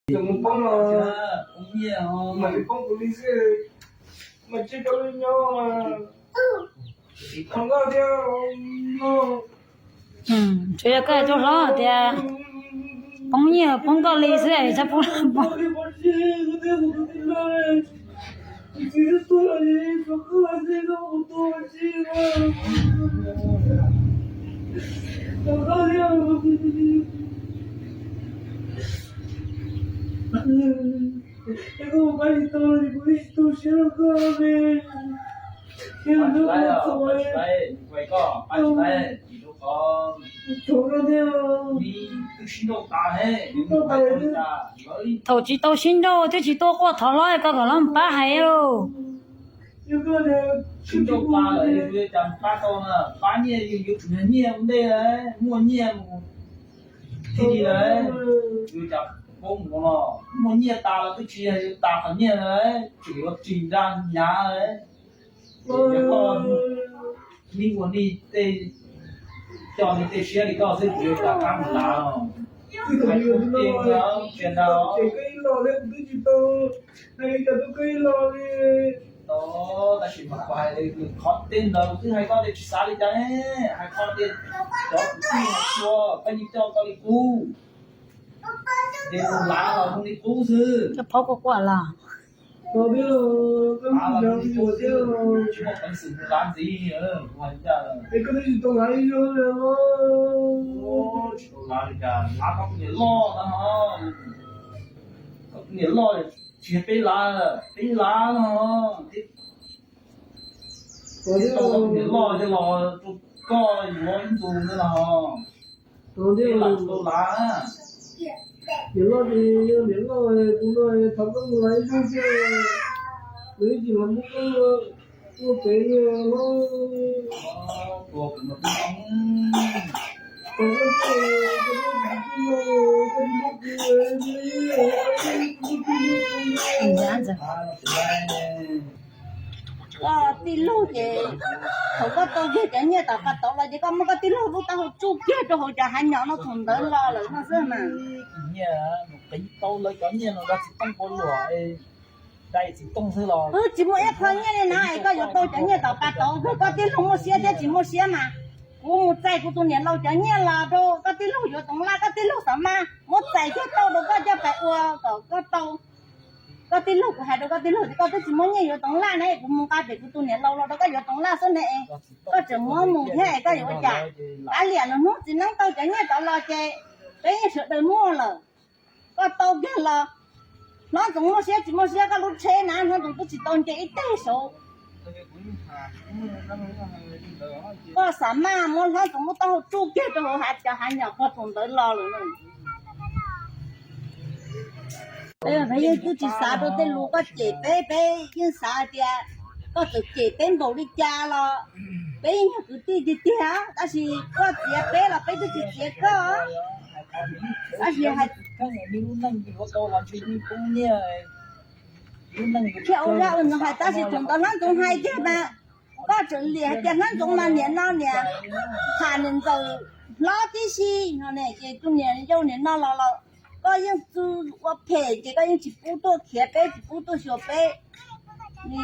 Tus mus poob no, mam li poob kuv li xwb, mas tsis tau li nyob mas. Qhov nkauj thiab, tsuas yog koj tus hlob tias poob nyiaj poob nkauj li xwb, txhob poob. Thaum tsis tau sib nrauj twb tsis tuaj quaj thov hlob, koj kom hlob pab hais lauj. Sib nrauj pab lawm, yuav cas pab tau na, pab nyiaj yuav tsum yog nyiaj ua ntej, muaj nyiaj mus txij li lawm, yuav cas poob mus no, muaj nyiaj tas los twb tsis yog yuav tas qhov nyiaj lawm, tseem yuav ris nra hnyav lawm. Yog koj nij ua nij tej, coj nij tej siab li koj xwb kuv yuav rov qab mus lav os. Hais kub tij ntag, tsis nrag os. Tab sis mas kuv hais qhov tej ntawd twb hais koj tias tsis xav li cas ne, hais koj tias cov kwv tij no tua koj yeej coj koj li qub. Ces tus lav los mus li qub xwb. Lav los mus li qub xwb, tsis muaj peev xwm mus lav ntxiv. Tsis tau lav li cas, lav koj tus niam loj no. Koj tus niam loj tsis yog peb lav, peb lav no. Tau koj tus niam loj coj los rau koj yuav ib ntus no los. Peb lav tsis tau lav. Niam loj ces yog niam loj, tus no thov koj mus lav ib zaug thiab, nws tsis los muab koj tuaj pem li hlob. Koj tij laug ces thaum koj tau kiag cov nyiaj tom pas tauv los ces koj muab koj tij laug lub taub hau tsuj kiag rau hauv cov hav nyom no thaum ntawd los lawm no xwb mas. Nyiaj mus qiv tau lawv cov nyiaj no rau txiv tooj pua luam, dai txiv tooj xwb los. Wb tsis muaj ib qho nyiaj li na es koj yuav tau cov nyiaj tom pas tauv, koj tij laug muaj siab thiab tsis muaj siab mas. Kuv mus txais kuv tus niam laus cov nyiaj los rau koj tij laug yuav toov laj, koj tij laug xav mas muab txais thiab tau rau koj coj pais ua kom koj tau. Koj tij laug, kuv hais rau koj tij laug tias koj twb tsis muaj nyiaj yuav toov laj na, kuv mus nqa pem kuv tus niam laus los rau koj yuav toov laj xwb ne. Koj tseem muab mus thiab es koj yuav ua cas? Kav liam, lwm hnub txiv neeb tau cov nyiaj rov los ces peb yeej sawv daws muaj lawm. Koj tau kiag los, Hlob Ntxoov muaj siab tsis muaj siab, koj lub tsheb na Hlob Ntxoov twb tsis tau nce ib teg saud. Koj xav mas muab Hlob Ntxoov lub taub hau tsuj kiag rau hauv hav, cov hav nyom pog tus ntawd los lawm. Peb yeej twb tsis xav rau tej lus koj cem peb, peb yeej xav hais tias koj txawm cem peb npaum li cas los peb yeej yog kwv tij tiag tiag, tab sis koj txiav peb los peb twb tsis txiav koj. Tab sis hais thiab ua zaj ua ntxoov hais, tab sis thaum ntawd Hlob Ntxoov hais kiag mas koj tseem liam hais tias Hlob Ntxoov mas niam no niam tham niam ntxawm hlob tib si no ne, ces tus niam yau niam no los los koj yeej txwj ua phem ces koj yeej tsis pub tuaj khiav peb, tsis pub tuaj xyuas peb li.